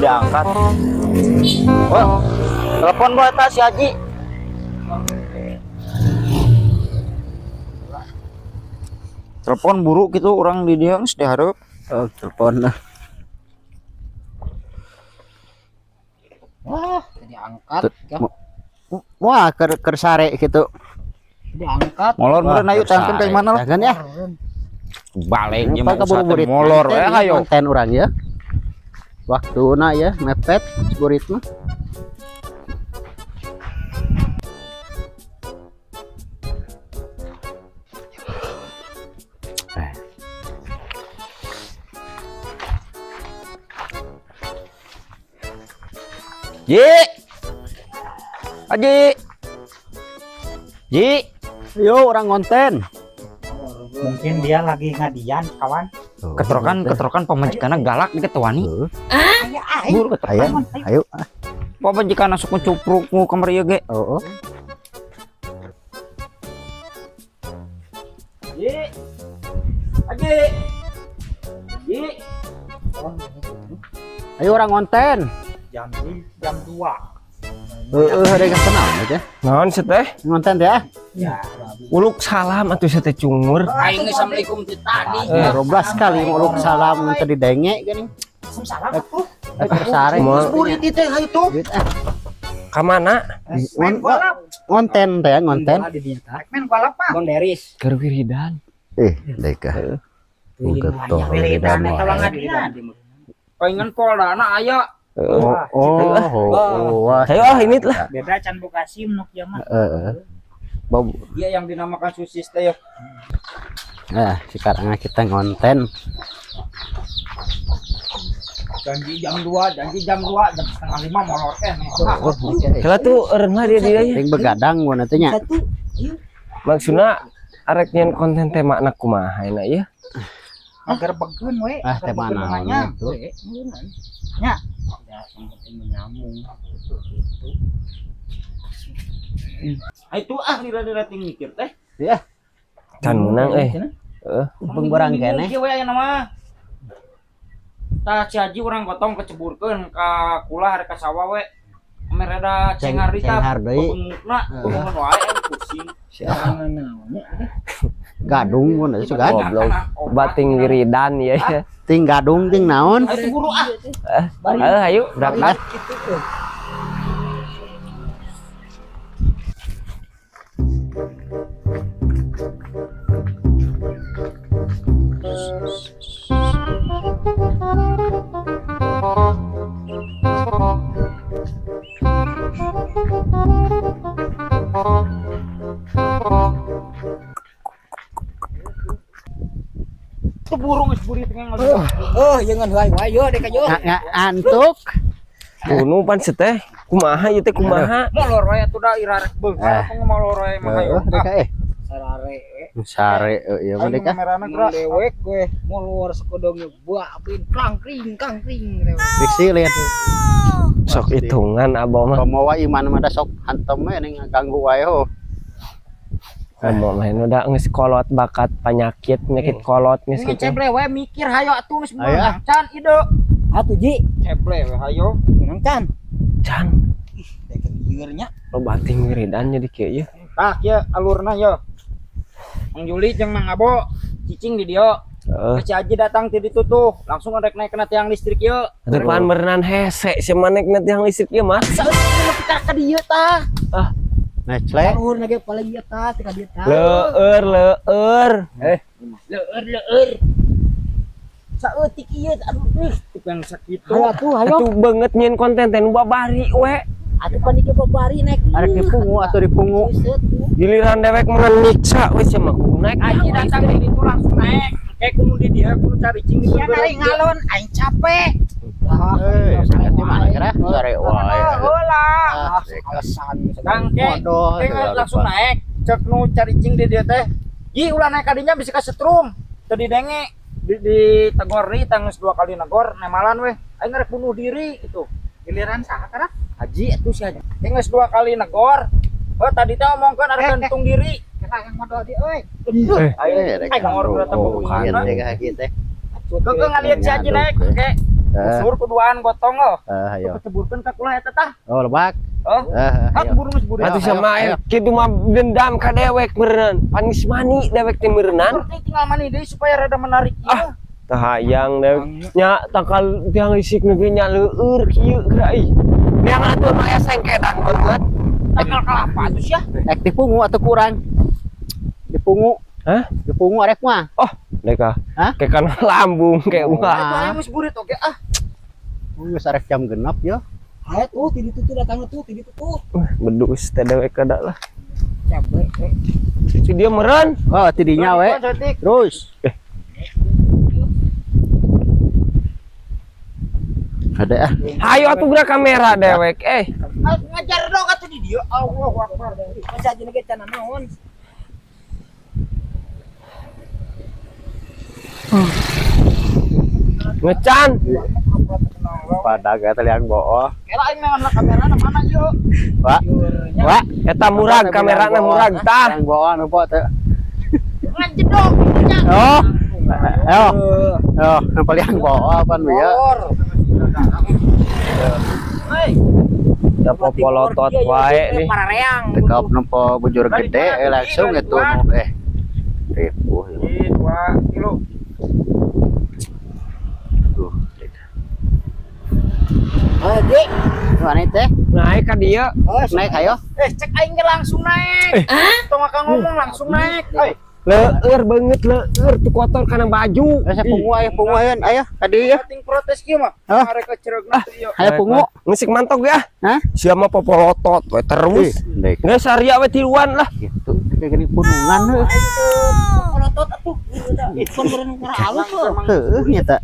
Diangkat. Oh, telepon gua eta si Haji. Telepon buru gitu orang di dia geus dihareup. Oh, telepon lah. Wah, diangkat. Wah, keur sare gitu. Diangkat. Molor meureun ayo tangkeun ka mana lah. Tangkeun ya. Balik jeung Lupa kabuburit. molor we Konten, ayo. Konten urang ya. Waktuna ya mepet burit mah. Ji. Haji. Ji. Yo orang konten. Mungkin dia lagi ngadian, kawan. Keterokan keterokan pamajikanna galak di ketuani. Heeh. Buru keterokan. Ayo, ayo. Pamajikanna sok ngecupruk mu kamar ieu ge. Oh, oh. Ji. Haji. Ji. Ayo orang konten. Jam jam 2. Heeh, ada yang kenal aja. Naon sih teh? Ngonten ya. Ya. Uluk salam atuh sih teh cungur. Aing geus assalamualaikum ti tadi. 12 kali mau uluk salam tadi denge gini. Salam atuh. Sare. Mau Burit ieu teh hayu tuh. Duit ah. ka mana? Main balap. Ngonten teh ya, ngonten. Main balap mah. Bang Deris. Keur wiridan. Eh, deka. Getol Wiridan eta lah ngadian. Palingan poldana aya. Heeh. Oh, oh, oh, wah. Ayo ah ini lah. Beda can boga SIM nu kieu mah. Heeh. Bau Dia yang dinamakan susis teh ya. Nah, sekarang kita ngonten. Janji jam 2, janji jam 2, jam setengah 5 molor teh nih. Oh, oke. Heula tuh eureun lah dia dia ya. Ting begadang gua nantinya. Maksudna arek nyeun konten teh makna kumaha enak ya? Agar begeun we. Ah, Agar tema begeun naon namanya. itu. Nya. Ya, yang penting menyambung. Gitu. Ah, itu ah lila-lila ting mikir teh. Ya, Can meunang eh. Heeh. pengborang keneh. Kieu we aya nama. Tah si Haji urang gotong keceburkeun ka kula hari ka sawah we. Mereda cengar di tah. Cenghar deui. Bengukna, bengeun wae aing pusing. Gadung gua nanti sugan. Goblok. Bating wiridan ya ya. Ting gadung ting naon? Ayo buru ah. Ayo ayo berangkat. Tuh burung geus buri tengah ngaliwat. Oh, jangan wae wae yo dek yo. Nggak antuk. Kuno pan sih teh. Kumaha ieu teh kumaha? Molor wae atuh da ira rek beunghar atuh molor wae mah hayo. Heeh, deka eh. Sarare we. Sare ieu mah deka. Kamerana gerak. Dewek we molor sekodongnya buah apin kangkring kangkring. Biksi lihat. Sok hitungan abah mah. Komo wae iman mah da sok hantem we ning ganggu wae ho. Komo mah nu da geus kolot bakat penyakit penyakit kolot geus Ini kitu. ceble we mikir hayo atuh geus Ayo, ah. meunang can ide. Atuh Ji, Ceble we hayo. menang can. Can Dek lieur nya. lo bating wiridan jadi kieu ieu. Tah kieu alurna yo. Mang Juli jeung Mang Abo cicing di dieu. Heeh. Si Haji datang ti ditu tuh, langsung rek naik kena tiang listrik ieu. Depan meureunan hese si manek na tiang listrik ieu mah. Saeutik nepi ka dieu tah. Necle. Luhur na ge paling ieu tah teh ka dieu tah. Leueur leueur. Eh, Leur leur. Saeutik ieu aduh ih tukang sakitu. Hayo atuh hayo. atuh beungeut nyieun konten teh nu babari we. Atuh pan ieu babari naik. Arek dipungu atuh dipungu. Giliran dewek mah nyiksa we sia mah kudu naik. Haji datang di ditu langsung naik. Kayak kudu di dieu kudu cari cing di Sia nari ngalon aing capek. Eh, di mana kira? Sare wae. Heula. Ah, Alasan Kang ke Bodoh. langsung naik. Cek nu cari cing di dieu teh. Ji ulah naik kadinya bisa kasetrum. Teu didenge di ditegor deui tangis dua kali negor nemalan weh. Aing rek bunuh diri gitu. Giliran saha kara? Haji atuh si Haji. Geus dua kali negor. Oh tadi teh omongkeun arek gantung diri. Kira yang modal di euy. Eh, Aing Eh, rek ngor berata Oh, bukunya. teh kaki teh. Keukeuh ngaliat si Haji naik ke. Eh, Busur kuduaan gotong oh. eh, ayo. Keceburkeun ka kula eta tah. Oh, lebak. Oh. Eh, Hak ayo. buru geus buru. Atuh Ayo, sama ayo. kitu mah dendam ka dewek meureun. Panis mani dewek teh meureunnan. Seperti tinggal mani deui supaya rada menarik ieu. Ah. Tah hayang dewek nya tangkal tiang lisik nu ge nya leueur kieu geura ih. Neang atuh mah aya sengkedan banget. Tangkal kelapa atuh sia. Ek dipungu atau kurang? Dipungu. Hah? Dipungu arek mah. Oh, deka. Hah? Kayak kana lambung kayak Oh. wah. Atuh aing geus burit oge ah. Geus arek jam 6 ya. Ayo tuh, ti ditu tuh datang tuh, ti ditu tuh. Bedus teh dewek kada lah. Cabe. Si dia meureun. Oh, tidinya we. Saeutik. Terus. Eh. Ada ah. Hayo atuh geura kamera dewek eh. Ah, ngajar dong atuh di dieu. Allahu akbar. Masa aja ge can naon. Ngecan. Pada gak liang bohong. Kira aing nengan kamera na mana ieu? Pak. Pak. Eta murag kamerana murag tah. Liang bohong nu teh. Ngajedog nya. Oh. Ayo. Oh, nu liang bohong apaan ya? Hei, Da popolotot wae nih. Parareang. Tekap nempo bujur gede langsung itu eh. Ripuh. di 2 kilo. Tuh. Oh, Dik. Mana teh? Naik ka dieu. Naik ayo. Eh, cek aing ge langsung naik. Tong akang ngomong langsung naik. Eh, Leueur beungeut leueur tuh kotor kana baju. Eh, saya pungu ayo pungu ayo ayo kadi ya. penting protes kieu mah. Hah? Mereka ceregna teh ieu. Ayo pungu. Ngesik mantok ya. Hah? Sia mah popolotot we terus. Ndek Geus saria we tiluan lah. gitu. Kayak gini punungan heuh. Polotot atuh. Kon meureun ngara alus tuh. Heuh nya ta.